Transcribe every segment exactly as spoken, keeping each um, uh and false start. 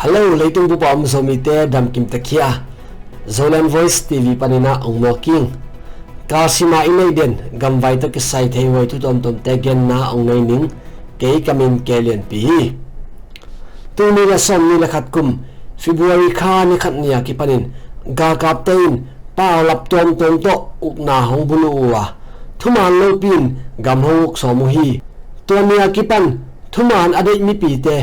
Hello, leitung bup a om Zomite damkim takhia. Zoland Voice T V paninah ong muaking. Kalsima i neih den gamvai tawh kisai thei huai thu tuamtuamte genna ong nei ning. Kei ka min Kei Lianpi hi. Tul nih le sawmnih le khat kum February kha ni khat ni a kipanin galkapte in paulap tuamtuam tawh ukna hong buluh uh a, thuman lopi in gam hong uk sawm uh hi. Tua ni a kipan thuman a deih mipite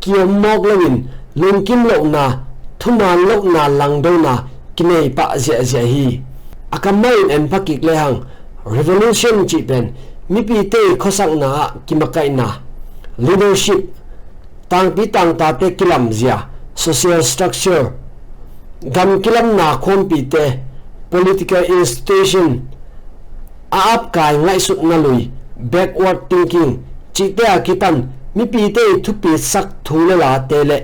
kiom mawk loin lungkim lohna, thuman lohna langdona kinei pah ziahziah hi. A kammal in en pha kik lehang, revolution cih pen mipite i khuasakna ah kimakaihna, leadership, tangpi tangtate kilamzia, social structure, gam kilamna khuampite, political institution, a apkai ngaihsutna lui, backward thinking, cihte a kipan mipite i thupitsak thu le late le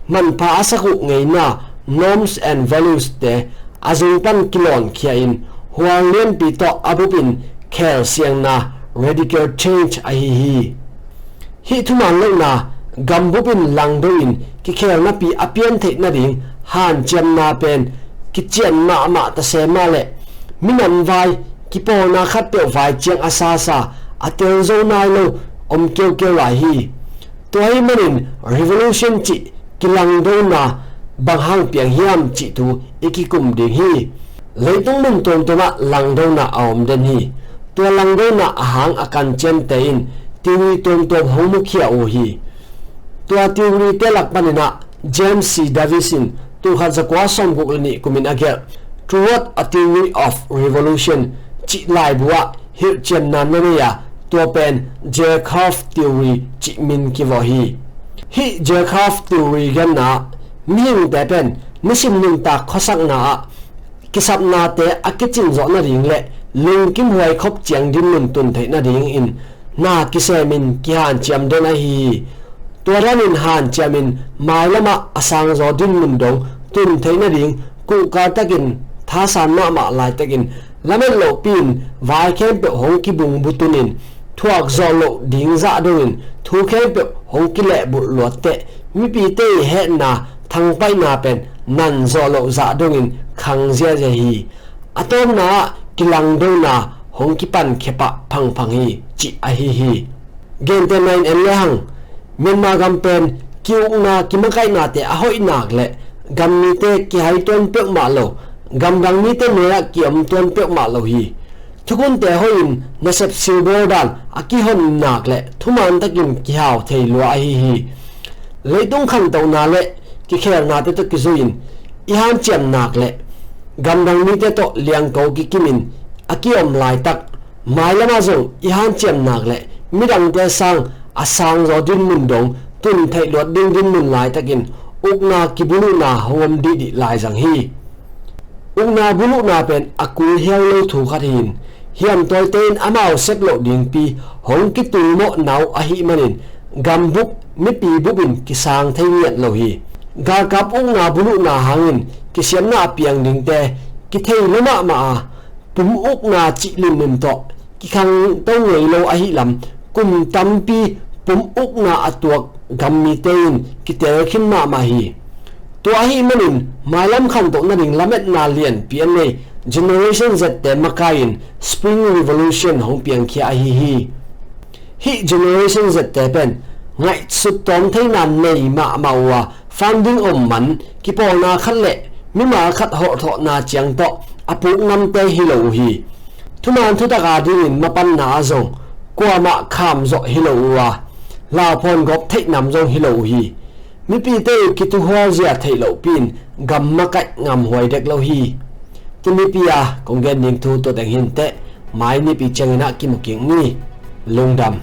manpha a sak uh ngeina, norms and values te a zung pan kilawnkhia in huang lianpi tawh a bup in khel siangna, radical change ahi hi. Hih thuman lohna gambup in langdo in kikhelnapi a pian theih nading hanciamna pen kician mahmah ta se mah leh minam vai, kipawlna khatpeuh vai ciang a sasa a tel zo nai lo om keukeu lai hi. Tua ahih manin revolution cih kilangdona bang hang piang hiam cih thu i kikum ding hi. Leitung mun tuamtuam ah langdona a om den hi. Tua langdona a hang a kanciamte in theory tuamtuam hong mukhia uh hi. Tua theory te lak paninah James C Davis in tul khat za kua sawmguk le nih kumin a gelh Toward a Theory of Revolution cih laibu ah hilhcianna na nei a, tua pen J. Curve Theory cih min kivawh hi. Hih J. Curve Theory genna ah mihingte pen nisim nuntak khuasakna ah kisapnate a kicin zawh nading le lungkim huai khop ciang dinmun tun theih nadingin na kisemin kihanciam den ahi hi. Tua danin hanciamin mailamah a sangzaw dinmun dong tun theih nading kuhkal takin thasan mahmah laitakin lamet lohpi in vai khempeuh hong kibungbutunin thuak zawh loh ding zah dongin thu khempeuh hong kilehbulh luatteh mipite i hehna thangpaihna pen nan zawh loh zah dongin khang ziahziah hi. A tawpna ah kilangdona hong kipankhia pah phangphang hi, cih ahi hi. Gentehna in en lehang, Myanmar gam pen kiukna kimakaihnate a hoih nak le gam mite kihai tuan peuhmah lo, gamdang mite nuai ah kiom tuan peuhmah lo hi. Thukunte hoihin nasep silbawl dan a kihon nak le thuman takin kihau thei lua ahi hi. Leitung khantohna le kikhelnate tawh kizuihin i hanciam nak le gamdang mite tawh liangko kikimin a kiom laitak, mailamah zong i hanciam nak le midangte sang a sangzaw dinmun dong tun theih luat ding dinmun laitakin ukna kibuluhna hong om dihdih lai zang hi. Ukna buluhna pen a kul hiau lo thu khat hi-in hiamtawite in amau sep loh dingpi hong kitulmawhna uh ahih manin gambup mipi bup in kisang thei ngiat lo hi. Galkap ukna buluhna hangin kisiamna a piang dingte kithei lo mahmah a, pum ukna cih linmun tawh kikhangto ngei lo ahih lam kum tampi pum ukna a tuak gam mite in kitel khin mahmah hi. Tua ahih manin mailam khantoh nading lametna lianpi a nei Generation Z te makai-in Spring Revolution hong piangkhia ahi hi. Hih Generation Z te pen ngaihsut tawm theihna nei mahmah uh a, funding om man, kipawlna khat le mimal khat hawlthawhna ciang tawh a puk ngamte hi lo uh hi. Thuman thutak a dingin mapanna ah zong kuamah kham zawh hi lo uh a, lauphawn gawp theih nam zong hi lo uh hi. Mipite i kituhual zia theih lohpi in gam makaih ngamhuai dek lo hi. Tunipi a kong gen ding thu tua teng hi inteh, mai nipi ciangin ah kimu kik ni. Lungdam.